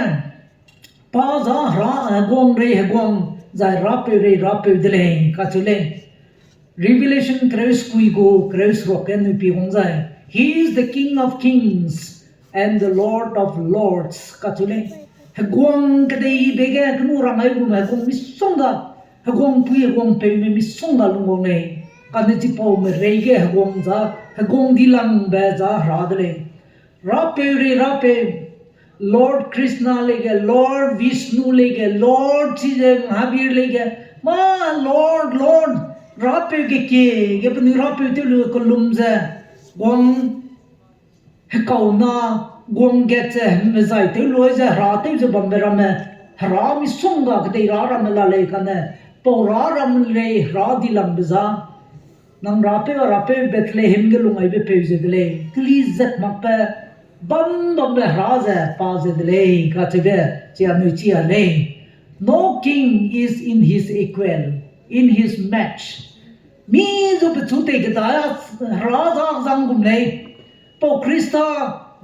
pa za Hera, heguang rei heguang, zai rapeu rei rapeu de lei kacheu lei. Revelation kereu sekui gu kereu seruk ge nui pi wang zai, He is the King of kings and the Lord of lords kacheu lei. Heguang kedeibe ge kenu rang ai gume heguang misongga, heguangpui heguangpeume misongga lungwang lei. Kane chipaume reige heguang za, heguang dilangbe za Hera de lei. Rapeu rei rapeu, Lord Krishna leige, Lord Vishnu leige, Lord chize Mahavir leige, mâ Lord, Lord, rapeu ge kie, ge penui rapeu tew lu kellum ze, guang hekauna, guang gat ze, hemezai tew lu ze, Hera tew ze bambe ramme, Hera misongga kedei Hera ramme la lei kane, pau Hera ramme lei Hera dilangbe za, nang rapeu a rapeu Bethlehem ge lung aibe peu ze de lei, keli zat makbe, bam bambe Hera ze pa ze de lei kacheube, chi anui chi a lei. No king is in his equal, in his match. Mi zu pechu tei kedai a Hera za zang gum lei. Pau Khrista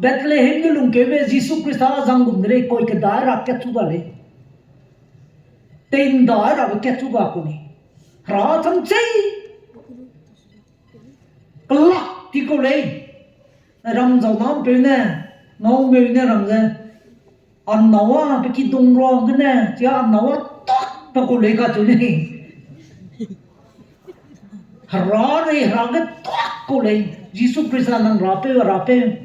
Bethlehem ge lungkeube Jisu Khrista zang gum de lei, koi kedai ra katchu ga lei. Tei ’ndai rabe katchu ga ku lei. Hera chang chei. Kelak ti kau lei. Ram zau nampeu ne, ngaumeu ne rang ze, a nâu a pe kidung ruang gene, chia a nâu a tak pe kau lei kacheu lei. Hera rei Hera ge tak kau lei. Jisu Khrista nang rapeu, rapeu.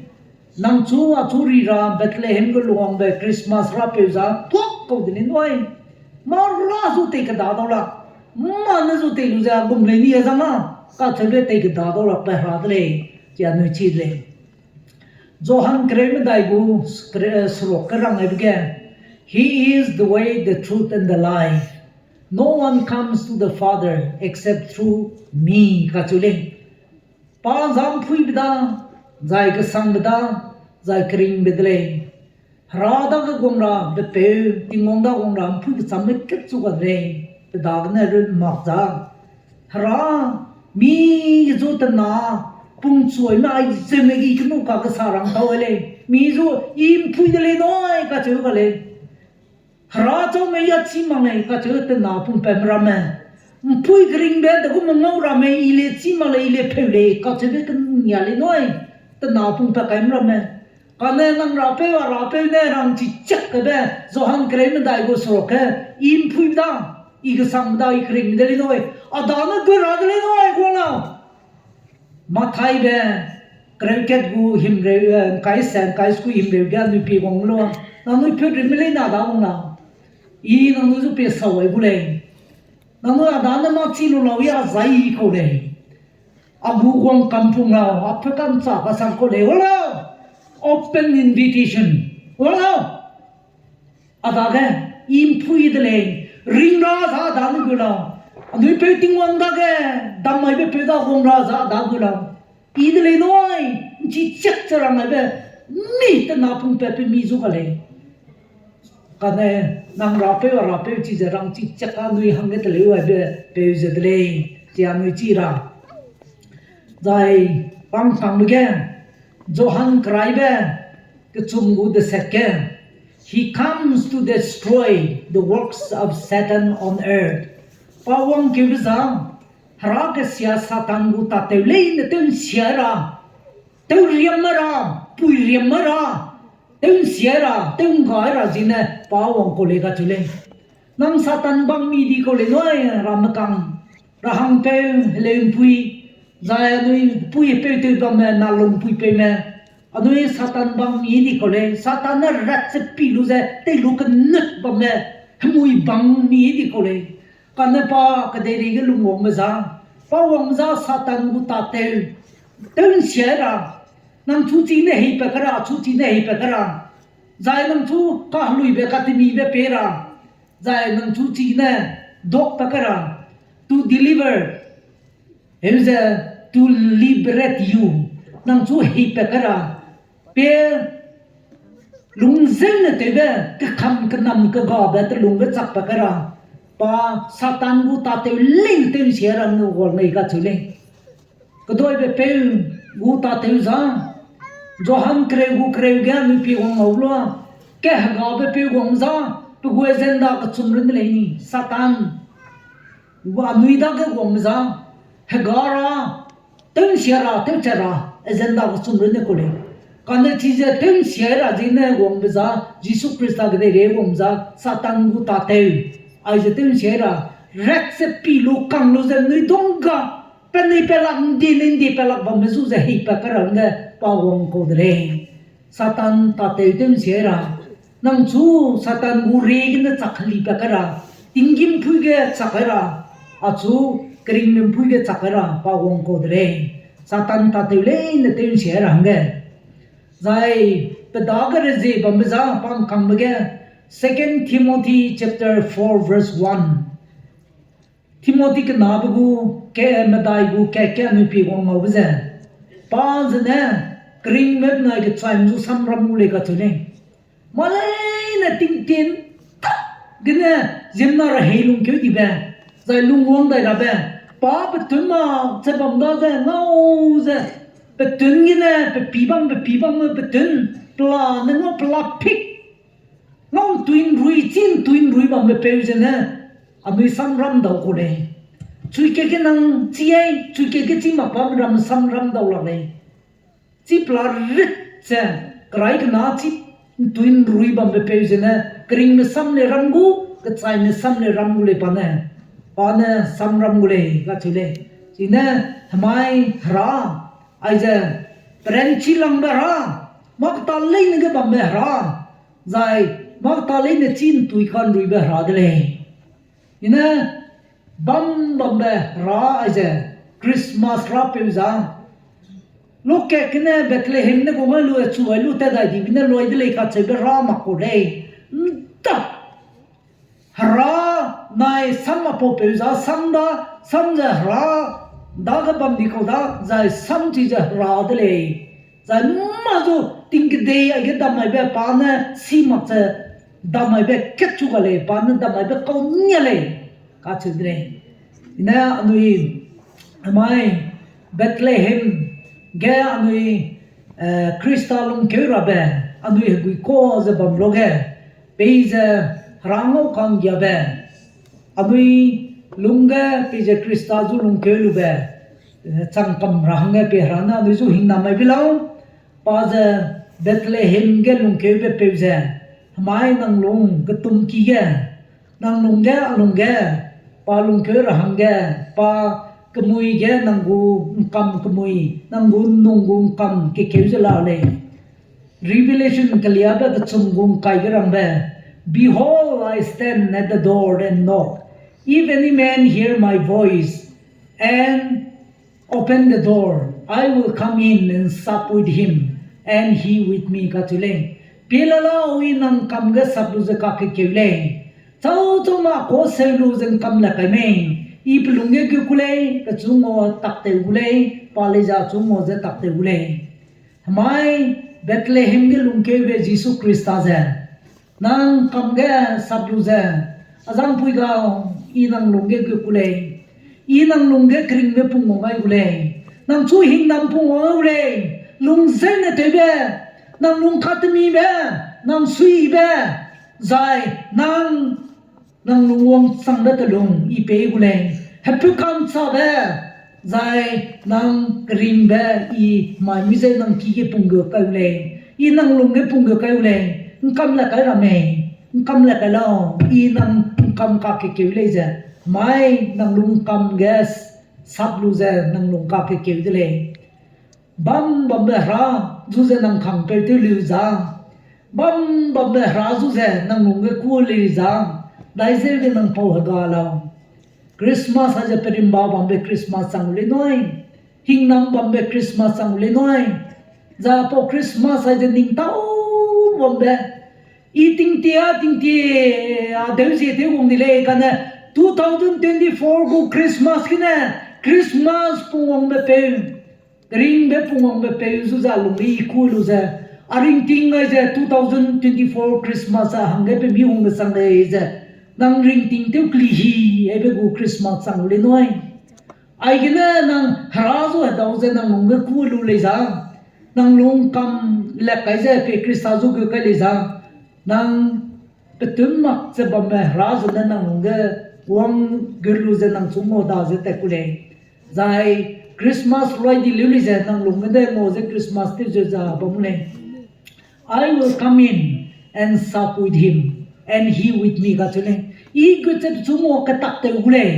Nang chu achu ri ra Bethlehem ge luangbe Christmas rapeu za tuak kau de lei nui. Mâ ra zu tei keda dau la. Mâ ne zu tei lu ze gum lei ni a zang a. Kacheube tei keda dau la pe hera de lei. Chi anui chi de lei. Johan kereu medai gu, kere-, seruk kerang aibe ge, He is the way, the truth, and the life. No one comes to the Father except through me, kacheu lei. Pa za mpuibe da, zai kesangbe da, zai keringbe de lei. Hera dage guang ra, bepeu, Tingwang da guang ra, mpuibe chamme kechu ga de lei, pe dagene run mak za. Hera, mi zu tena, pungchuime aizeume gi kenu kakesa rang tau lei, mi zu, I mpui de lei nui, kacheu ga lei. Hera chaume ya chî mak lei, kacheu tena pungpatme ramme. Mpui keringbe de gu mengau ramme I le chî mak lei, I le pheu lei, kacheube kenia lei nui, tena pungpat kaime ramme. Kane nang rapeu a rapeu ne rangchi chak kebe, Johan kereu medai gu seruk ge, I mpui da, I kesangbe da, I keringbe de lei nui, a dane gu ra de lei nui, guang lau. Mathaibe, kereu kat gu himreu, eh, ngkai se, ngkai sekui himreu ge anui pie guang lu. Nangnui peu rimme leine da guang lau. I nangnui zu pie sau ai gu lei. Nangnui a dane mâ chi lu lau ya zai kau lei. A gu guang kampung lau, a pe kamcha kasang kau lei. Guang lau. Open invitation. Guang lau. A dage, I mpui de lei, ring ra za dane gu lau. Anui peu Tingwang dage, dam maibe peu da guang ra za da gu lau. I de lei nui, nchi chak che rang aibe, mi tena pungpatpe mi zu ga lei. Kane, nang rapeu a rapeu chize rangchi chak anui hangge teleu aibe peu ze de lei, chi anui chi ra. Zai, pangkangbe ge, Johan keraibe, kechum gu deset ge, He comes to destroy the works of Satan on earth. Pa wangkeube za, hera kesia Satan gu tatew leine tew nsia ra, tew riamme ra, pui riamme ra, tew nsia ra, tew nggai ra zine pa wang kau lei kacheu lei. Nang Satan bam mi di kau lei nui, ramme kang, rahangpeu, heleumpui, zai anui pui peu tew bamme, nalungpuipeume, anui Satan bam mi di kau lei, Satan ne rat ze pi lu ze tei lu kenut bamme, hemui bam mi di kau lei. Kane pa kedeirei ge lungwangbe za, pa wangbe za Satan gu tatew, tew nsia ra, nang chu chine heipat ke ra, chu chine heipat ke ra, zai nang chu kaheluibe katemibe pei ra, zai nang chu chine dokpat ke ra, to deliver, heuze to liberate you, nang chu heipat ke ra, pe lungzenne tewbe, kekam kenam kegabe telungbe chakpat ke ra, pa Satan gu tatew leine tew nsia ra ngu guang lei kacheu lei. Keduibe peu gu tatew za, Johan kereu gu kereu ge anui pie guang ngau lua, kehegabe peu guang za, pe gu agenda kechum runne lei ni, Satan, anui dage guangbe za, hega ra, tew nsia ra, tewchat ra, agenda kechum runne kau lei. Kane chize tew nsia ra zine guangbe za, Jisu Khrista kedeirei guangbe za, Satan gu tatew, aize tew nsia ra, rat ze pi lu kang lu ze nui dungga, penui pelak ndi ne ndi pelak bamme zu ze heipat ke ra nge pa wang kau de lei. Satan tatew tew nsia ra, nang chu Satan gu rie gene chak helipat ke ra, tinggîmpui ge chak ra, achu keringbe mpui ge chak ra pa wang kau de lei. Satan tatew leine tew nsia ra hangge. Zai pe dage rezie bambe za pangkangbe ge, Second Timothy chapter four verse one. Timothy kenabe gu, ke medai gu kat ge anui pie guang ngaube ze, pa zene keringbe benai kechaime zu samram gu lei kacheu lei. Mâ leine tingtien tak gene ziemmena rehei lungkeu dibe, zai lungwang dai rabe, pa petun mak ze bam da ze ngau ze, petun gene pe pî bam, pe pî bam, petun pela ne ngau pela pik, ngau ntui nrui, chi ntui nrui bambe peu zene, anui samram dau kau lei. Chuike ge nang chi ai, chuike ge chi mak bam ram samram dau lak lei. Chi pela rit ze, kerai kena chi ntui nrui bambe peu zene, keringme sam le ram gu, kechaime sam le ram gu lei pa ne, pa ne samram gu lei kacheu lei. Chine, hemai hera, aize, peranchi langbe hera, Mâ keta leine ge bambe Hera, zai mâ keta leine chî ’ntui ka'nruibe Hera de lei. I ne bam bambe Hera aize Christmas Herapeu za, lokat gene Bethlehem ne gu ngai lu, achu ai lu tat dai dibe ne lui de lei kacheube Hera mak kau lei. ’Nta Hera nai sam apaupeu za sam da, sam ze Hera dage bam di kau da, zai sam chi ze Hera de lei. Zai mâ zu tingkedei aige damaibe pa ne si mak ze damaibe katchu ga lei, pa ne damaibe kau nia lei, kacheu de lei. I ne anui, amai Bethlehem ge anui, eh, Khrista lungkeu rabe, anui hegui ka ze bam luge, peize Hera ngau ka'nggiabe, anui lungge peize Khrista zu lungkeu lube, eh, chang kam ra hangge pei Hera ne anui zu hingnamai be lau, pa ze Bethlehem ge lungkeube peu ze, hemai nang lung getumki ge, nang lungge a lungge, pa lungkeu ra hangge, pa kemui ge nang gu ’ngkam kemui, nang gu ’nnung gu ’ngkam kekeu ze la lei. Revelation keliabe kechum gu ’ngkai ge rangbe, Behold, I stand at the door and knock. If any man hear my voice and open the door, I will come in and sup with him, and he with me, kacheu lei. Pie la lau, I nang ’ngkam ge sap lu ze kakekeu lei. Chau chau ma kau seu lu ze ’ngkam le kai mei. I pe lungge gu ku lei, pechu ngua taktew gu lei, pa lei ze achu ngua ze taktew gu lei. Hemai Bethlehem ge lungkeube Jisu Khrista ze, nang ’ngkam ge sap lu ze, Azangpui gau, I nang lungge gu ku lei. I nang lungge keringbe pungwang gai gu lei. Nang chu hingnam pungwang gai gu lei. Lungzeune tewbe, nang lung katemibe, nang suibe, zai nang, nang lung wangchangbe telung I pei gu lei. Hepeu ka'nchâbe, zai nang keringbe I mai mi ze nang ki ge pung gu kai gu lei. I nang lungge pung gu kai gu lei. ’Ngkam le kai ra mei. ’Ngkam le kai lau. I nang ’ngkam kakekeu lei ze, mai nang lung ’ngkam ge sap lu ze nang lung kakekeu de lei. Bam bambe Hera zu ze nang kangpeu tew leu za, bam bambe Hera zu ze nang lungge ku leu za, dai zeu ge nang pau hega lau. Christmas aize perimba bambe Christmas chang lei nui. Hingnam bambe Christmas chang lei nui. Zai pau Christmas aize ning tau bambe, I tingtie a tingtie a deu zie tew wang di lei kane, two thousand twenty-four gu Christmas gene, Christmas pungwangbe peu, keringbe pungwangbe peu zu ze a lung lei I ku lu ze, a ringting aize two thousand twenty-four Christmas a hangge pe mi hungbe chang lei ze, nang ringting tew keli hi, aibe gu Christmas chang lei nui. Aigene nang Hera zu hedau ze nang lungge ku lu lei za, nang lung kam lak kai ze pe Khrista zu gu kai lei za, nang petun mak ze bamme Hera zene nang lungge wang gu lu ze nang chu ngau da ze tat ku lei. Zai Christmas lui di leu lei ze nang lungge de ngau ze Christmas tew ze za bam lei. I will come in and sup with him, and he with me, kacheu lei. I gu ze pechu ngua ketak tew gu lei.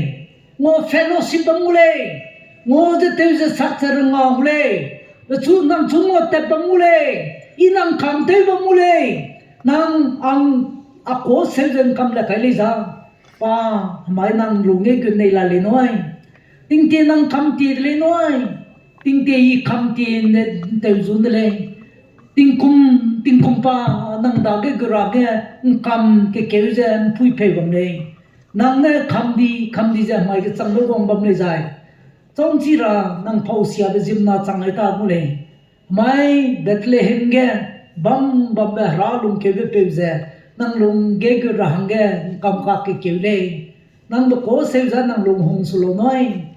Ngua fellowship bam gu lei. Ngua ze tew ze sak ze ranga gu lei. Pechu nang chu ngua tat bam gu lei. I nang kam tew bam gu lei. Nang ang a kau seu ze ’ngkam le kai lei za, pa, hemai nang lungge gu nei la lei nui. Tingtie nang kam tie de lei nui. Tingtie I kam tie ne tew zu de lei. Tingkum, tingkum pa nang dage gu ra ge ’ngkam kekeu ze ’mpuipeu bam lei. Nang ne kam di, kam di ze hemai kechangbe wang bam lei zai, châuchi ra nang pau siabe ziemmena chang ai ta gu lei. Hemai Bethlehem ge bam bambe Hera lungkeube peu ze, nang lungge gu ra hangge ’ngkam kakekeu lei. Nang be kau seu za nang lung hung su lau nui.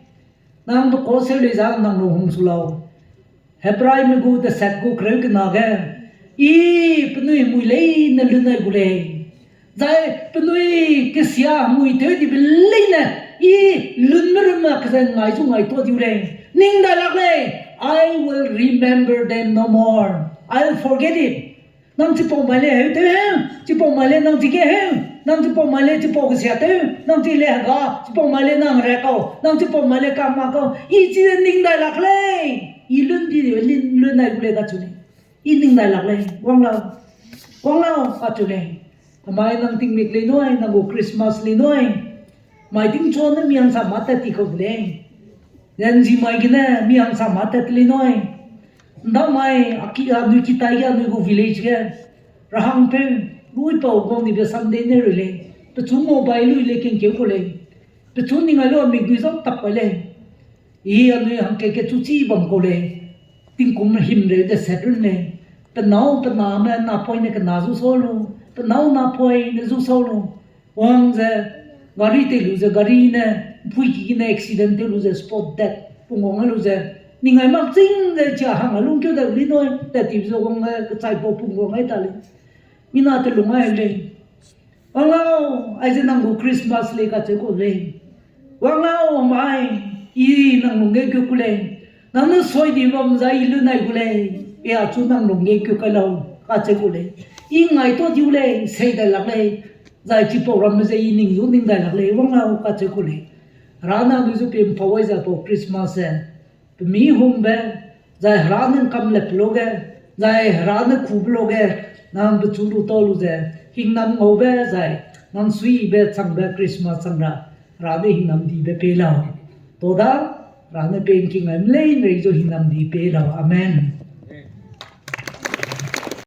Nang be kau seu lei za nang lung hung su lau. Hebraime gu deset gu kereu kena ge, I penui mui leine lun nai gu lei. Zai penui kesia mui tew dibe leine I lunme rumme ke ze ngai zu ngai tuâ diu lei. Ning dai lak lei, I will remember them no more. I will forget it. Nang chipau mai lei heu tew heu, chipau mai lei nang chige heu, nang chipau mai lei chipau kesia tew, nang chi lei hega, chipau mai lei nang herakau, nang chipau mai lei kama kau, I chi ze ning dai lak lei. I lun di, lun, lun nai gu lei kacheu lei. I ning dai lak lei, wang lau, wang lau, kacheu lei. Amai nang tingmik lei nui, nang gu Christmas lei nui. Mai tingchu ne mi hangsa mâ tat ti kau de lei. Zenzi mai gene mi hangsa mâ tat lei nui. Ndamai, aki, anui kitai ge, anui gu village ge. Rahangpeu, luipau guang dibe Sunday ne rui lei. Pechu mobile lui lei kengkeu ku lei. Pechu ning ai lu amik dui zau tak pai lei. I anui hangke kechu chî bam kau lei. Tingkum himreu de sat run lei. Pe nâu pe name napoine kena zu sau lu. Pe nâu napoine zu sau lu. Wang ze, gari tei lu ze, gari ne, mpui ki gene accident tew lu ze, spot dead. Pungwang ai lu ze. Ning ai mak ching ze chia hang a lungkeu de li nui. Tat ti ze wang ze, kechaipau pungwang ai ta lei. Mina telung ai lei. Wang lau, aize nang gu Christmas lei kacheu ku lei. Wang lau, amai, i nang lungge gu ku lei. Nang ne soi di bam zai i lu nai gu lei. Pe achu nang lungge gu kai lau, kacheu ku lei. I ngai ta diu lei, sei dai lak lei. Zai chipau ramme ze i ning zu ning dai lak lei, wang lau, kacheu ku lei. Hera ne anui zu pe mpau ai ze pau Christmas ze. Pemi hungbe, zai Hera ne ’ngkam lepbe luge, zai Hera ne kube luge, nang pechu lu tau lu ze, hingnam ngaube, zai nang suibe changbe Christmas chang ra, Hera ne hingnam dibe pei lau. Toda, Hera ne pe ’ngking ai mlei ’nrei zu hingnam di pei lau. Amen.